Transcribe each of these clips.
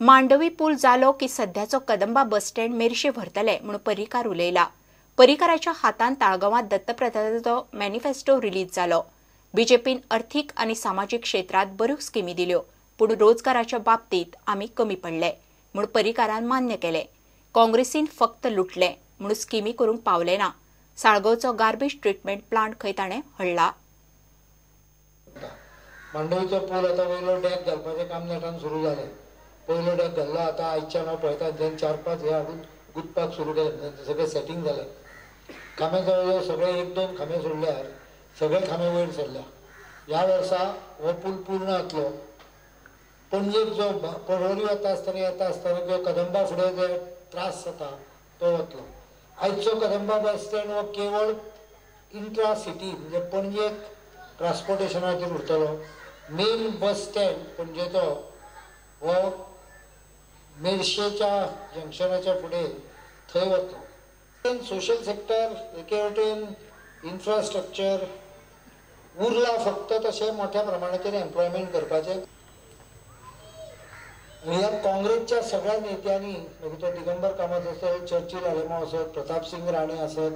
मांडवी पूल जालो की सध्याचो कदंबा बस स्टँड मेरशे व्हरतले म्हूण पर्रीकार उलयला. पर्रीकाराच्या हातान ताळगांवांत दत्तप्रसादाचो मॅनिफेस्टो रिलीज जालो. बीजेपीन अर्थीक आनी सामाजीक क्षेत्रांत बऱ्यो स्किमी दिल्यो, पूण रोजगाराच्या बाबतींत आमी कमी पडले म्हूण पर्रीकारान मान्य केलें. काँग्रेसीन फक्त लुटलें म्हूण स्किमी करूंक पावले ना. साळगांवचो गार्बेज ट्रिटमेंट प्लांट खंय ताणें हडला. मांडवीचो पूल आतां वयलो डॅक घालपाचें काम नेटान सुरू जालें. पयलो डॅक घाल्लो, आतां आयच्यान हांव पळयता जेन्ना 4-5 हे हाडून गुंतपाक सुरू केलें, सगळें सेटींग जालें. खांबे जवळ सगळे 1-2 खांबे सोडल्यार सगळे खांबे वयर सरल्या. ह्या वर्सा हो पूल पूर्ण जातलो. पणजेक जो पर्वरी वता आसतना येता आसतना किंवा कदंबा फुडें जे त्रास जाता तो वतलो. आयचो कदंबा बस स्टँड हो केवळ इंट्रा सिटी म्हणजे पणजेक ट्रान्सपोर्टेशना खातीर उरतलो. मेन बस स्टँड पणजेचो हो मेरशेच्या जंक्शनाच्या फुडें थंय वतलो. सोशल सेक्टर एके वटेन इन्फ्रास्ट्रक्चर उरला, फक्त तशें मोठ्या प्रमाणाचेर एम्प्लॉयमेंट करपाचें. ह्या काँग्रेसच्या सगळ्या नेत्यांनी, मागीर तो दिगंबर कामत आसत, चर्चिल आलेमांव आसत, प्रतापसिंग राणे आसत,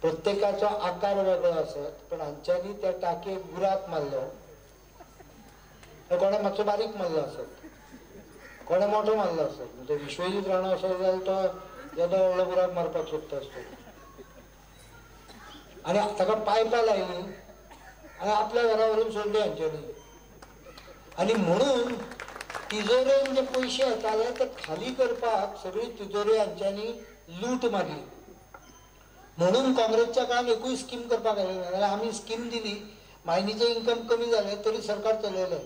प्रत्येकाचो आकार वेगळो आसत, पण हांच्यांनी त्या टाकयेक बुराक मारलो. कोणें मातसो बारीक मारलो आसत, कोणें मोठो मारलो आसत. म्हणजे विश्वजीत राणो आसत जाल्यार तो येदो व्हडलो बुराक मारपाक सोदता आसतलो. आनी ताका पायपां लायलीं आनी आपल्या घरा व्हरून सोडली हांच्यांनी. आनी म्हणून तिजोरेन जे पयशे येताले ते खाली करपाक सगळी तिजोरी हांच्यांनी लूट मारली. म्हणून काँग्रेसच्या काळान एकूय स्कीम करपाक आयली ना. जाल्यार आमी स्कीम दिली, मायनीचें इन्कम कमी जालें तरी सरकार चलयलें.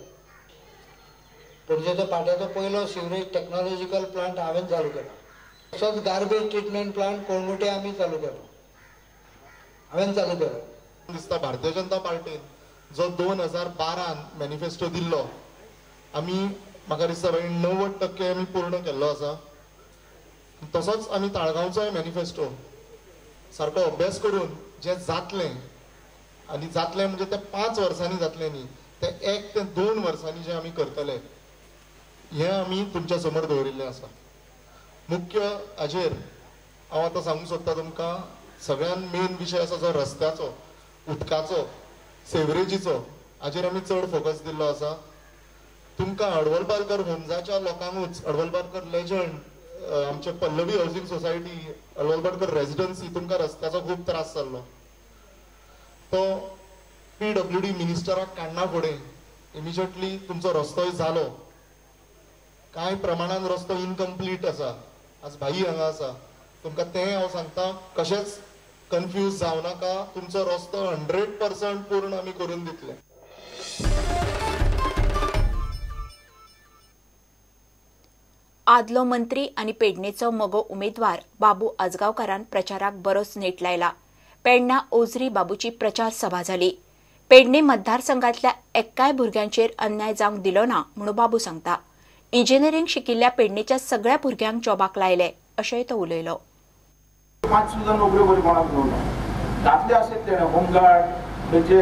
पणजेचो पाट्याचो पयलो सिवरेज टॅक्नॉलॉजिकल प्लांट हांवें चालू केलो. तसोच गार्बेज ट्रिटमेंट प्लांट कोळंगुटे आमी चालू केलो, हांवें चालू केलो. दिसता भारतीय जनता पार्टीन जो 2012 मॅनिफेस्टो दिल्लो, आमी म्हाका दिसता बाई 90% आमी पूर्ण केल्लो आसा. तसोच आमी ताळगांवचोय मॅनिफेस्टो सारको अभ्यास करून जें जातलें, आनी जातलें म्हणजे तें 5 वर्सांनी जातलें न्ही, तें 1 ते 2 वर्सांनी जें आमी करतले हें आमी तुमच्या समोर दवरिल्लें आसा. मुख्य हाजेर हांव आतां सांगूंक सोदता तुमकां, सगळ्यान मेन विशय आसा जो रस्त्याचो, उदकाचो, सेवरेजीचो, हाजेर आमी चड फोकस दिल्लो आसा. तुमकां अडवलपारकर होमजाच्या लोकांकूच, अडवलपारकर लेजंड, आमचे Pallavi housing society, Advalpalkar residency, तुमकां रस्त्याचो खूब त्रास जाल्लो. तो PWD मिनिस्टराक काडना फुडें इमिजिएटली तुमचो रस्तोय जालो. कांय प्रमाणान रस्तो इनकम्प्लीट आसा. आज भाई हांगा आसा, तुमकां तें हांव सांगता, कशेंच कन्फ्यूज जावं नाका. तुमचो रस्तो 100% पूर्ण आमी करून दितले. आदलो मंत्री आनी पेडणेचो मगो उमेदवार बाबू आजगांवकारान प्रचाराक बरोच नेट लायला. पेडणा ओझरी बाबूची प्रचार सभा जाली. पेडणे मतदारसंघातल्या एक्काय भुरग्यांचेर अन्याय जावंक दिलो ना म्हणून बाबू सांगता. इंजिनियरींग शिकिल्ल्या पेडणेच्या सगळ्या भुरग्यांक जॉबाक लायले अशेंय तो उलयलो. 5 सुद्दां नोकऱ्यो बरी कोणाक दिवना. दादले आसत तेणे होमगार्ड, खंयचे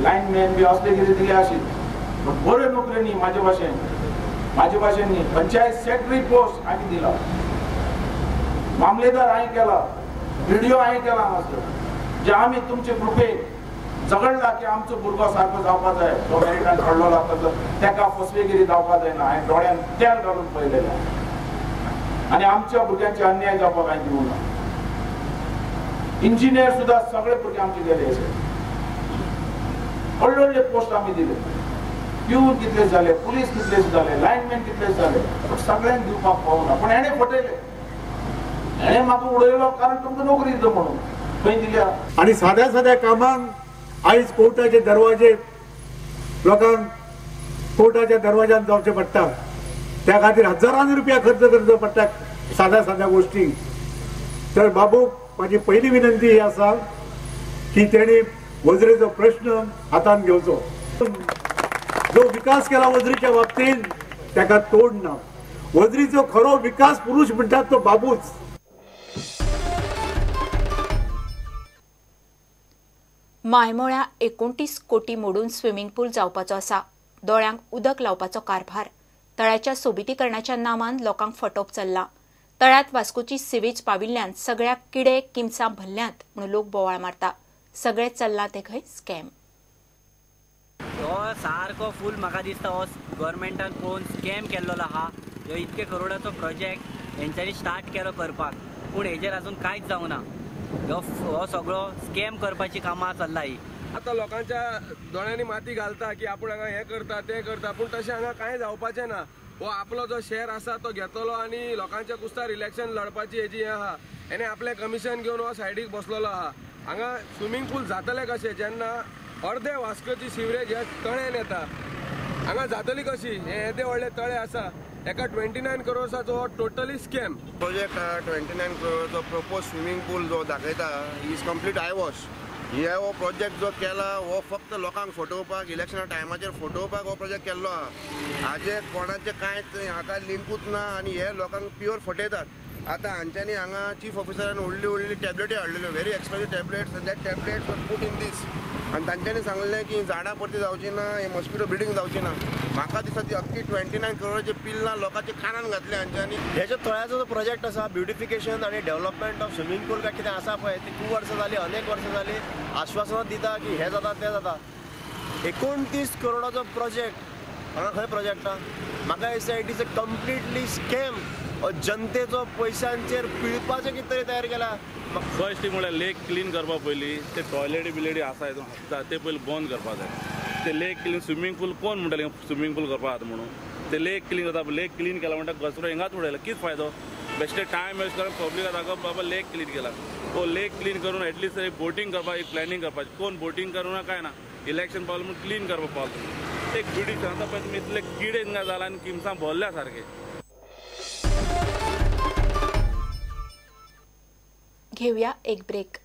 लायनमॅन बी असले कितें दिले आशिल्ले, पण बऱ्यो नोकऱ्यो न्ही. म्हाजे भाशेन न्ही. पंचायत सेक्रेटरी पोस्ट आमी दिला, मामलेदार हांवें केला, बीडीओ हांवें केला. हांगासर जे आमी तुमचे कृपेन झगडला की आमचो भुरगो सारको जावपा जाय, तो मेरिटान पडलेलो आसा ताका फसवेगिरी जावपा जायना. हांवें दोळ्यान तेल घालून पळयलेलें आनी आमच्या भुरग्यांचे अन्याय जावपाक हांवें दिवंक ना. इंजिनियर सुद्दां सगळे भुरगे आमचे गेले आसा. व्हडले व्हडले पोस्ट आमी दिले, पिवन कितले जाले, पुलीस कितले जाले, लायनमॅन कितले जाले, पण सगळ्यांक दिवपाक पावना. पण हेणें फटयलें, हेणें म्हाका उडयलो कारण तुमकां नोकरी दिता म्हणून खंय दिल्या. आनी साद्या साद्या कामांक आयज कोर्टाचे दरवाजे, लोकांक कोर्टाच्या दरवाज्यान जावचें पडटा. त्या खातीर हजारांनी रुपया खर्च करचो पडटा साद्या साद्या गोष्टी. तर बाबू म्हाजी पयली विनंती ही आसा की तेणी वजरेचो प्रश्न हातान घेवचो. जो विकास केला वजरीच्या बाबतीत ताका तोड ना. वजरीचो खरो विकास पुरुष म्हणटात तो बाबूच. मायमोळ्या 29 कोटी मोडून स्विमिंग पूल जावपाचो आसा. दोळ्यांक उदक लावपाचो कारभार. तळ्याच्या सोबितीकरणाच्या नामान लोकांक फटोवप चल्ला. तळ्यात वास्कोची सिवेज पाविल्ल्यान सगळ्या किडे किमसां भरल्यांत म्हणून लोक बोवाळ मारता. सगळे चल्ला ते खंय स्कॅम. हो सारको फूल म्हाका दिसता हो गव्हर्मेंटान पळोवन स्कॅम केल्लो आहा. ह्यो इतके करोडाचो प्रोजेक्ट हेंच्यांनी स्टार्ट केलो करपाक, पूण हेजेर अजून कांयच जावना. हो सगळो स्कॅम करपाची कामां चल्ला ही. आतां लोकांच्या दोळ्यांनी माती घालता की आपूण हांगा हें करता तें करता, पूण तशें हांगा कांय जावपाचें ना. हो आपलो जो शेअर आसा तो घेतलो आनी लोकांच्या कुस्तार इलेक्शन लढपाची हेजी हें आहा. हेणे आपलें कमिशन घेवन हो सायडीक बसलेलो आहा. हांगा स्विमींग पूल जातलें कशें जेन्ना अर्दे वास्कोची सिवरेज ह्या तळ्यान येता? हांगा जातली कशी? हे येदे व्हडले तळे आसा, एका 29 करोड्साचो हो टोटली स्कॅम प्रोजेक्ट. 29 करोडचो प्रपोज स्विमींग पूल जो दाखयता is complete eyewash. हे हो प्रोजेक्ट जो केला हो फक्त लोकांक फटोवपाक, इलेक्शना टायमाचेर फटोवपाक हो प्रोजेक्ट केल्लो आहा. हाजे कोणाचें कांयच हाका लिंकूच ना आनी हे लोकांक प्युअर फटयतात. आतां हांच्यांनी हांगा चीफ ऑफिसरान व्हडली व्हडली टॅबलेटी हाडलेल्यो, very expensive tablets, and that tablets were put in this. आनी तांच्यांनी सांगलें की झाडां परती जावची ना, हे मॉस्किटो ब्रिडींग जावची ना. म्हाका दिसता ती अख्खी 29 करोडाची पिल्लां लोकांच्या कानान घातली हांच्यांनी. हे जो तळ्याचो जो प्रोजेक्ट आसा ब्युटिफिकेशन आनी डेव्हलपमेंट ऑफ स्विमींग पूल काय कितें आसा पळय, ती खूब वर्सां जाली, अनेक वर्सां जाली आश्वासनां दिता की हें जाता तें जाता. 29 करोडाचो प्रोजेक्ट हांगा खंय प्रोजेक्ट आहा? म्हाका दिसता it is a completely scam. जनतेचो पयशांचेर पिळपाचें कितें तरी तयार केला. फर्स्ट म्हळ्यार लेक क्लीन करपा पयलीं ते टॉयलेटी बिलेटी आसा हितून हत्ता ते पयलीं बंद करपा जाय. ते लेक क्लीन स्विमींग पूल कोण म्हणटाले स्विमींग पूल करपा आहा म्हणून, ते लेक क्लीन जाता. लेक क्लीन केला म्हणटा कचरो हिंगाच उडयला, कितें फायदो? बेश्टे टायम वेस्ट करून पब्लिकाक दाखोवप बाबा लेक क्लीन केला. तो लेक क्लीन करून एटलिस्ट एक बोटींग करपाक एक प्लॅनिंग करपाची. कोण बोटींग करूं ना काय ना, इलेक्शन पावलें म्हणून क्लीन करपाक पावलो. एक ब्युटिशन आतां पळय तुमी इतले किडे हिंगा जाला आनी किमसां भरल्या सारके. घेऊया एक ब्रेक.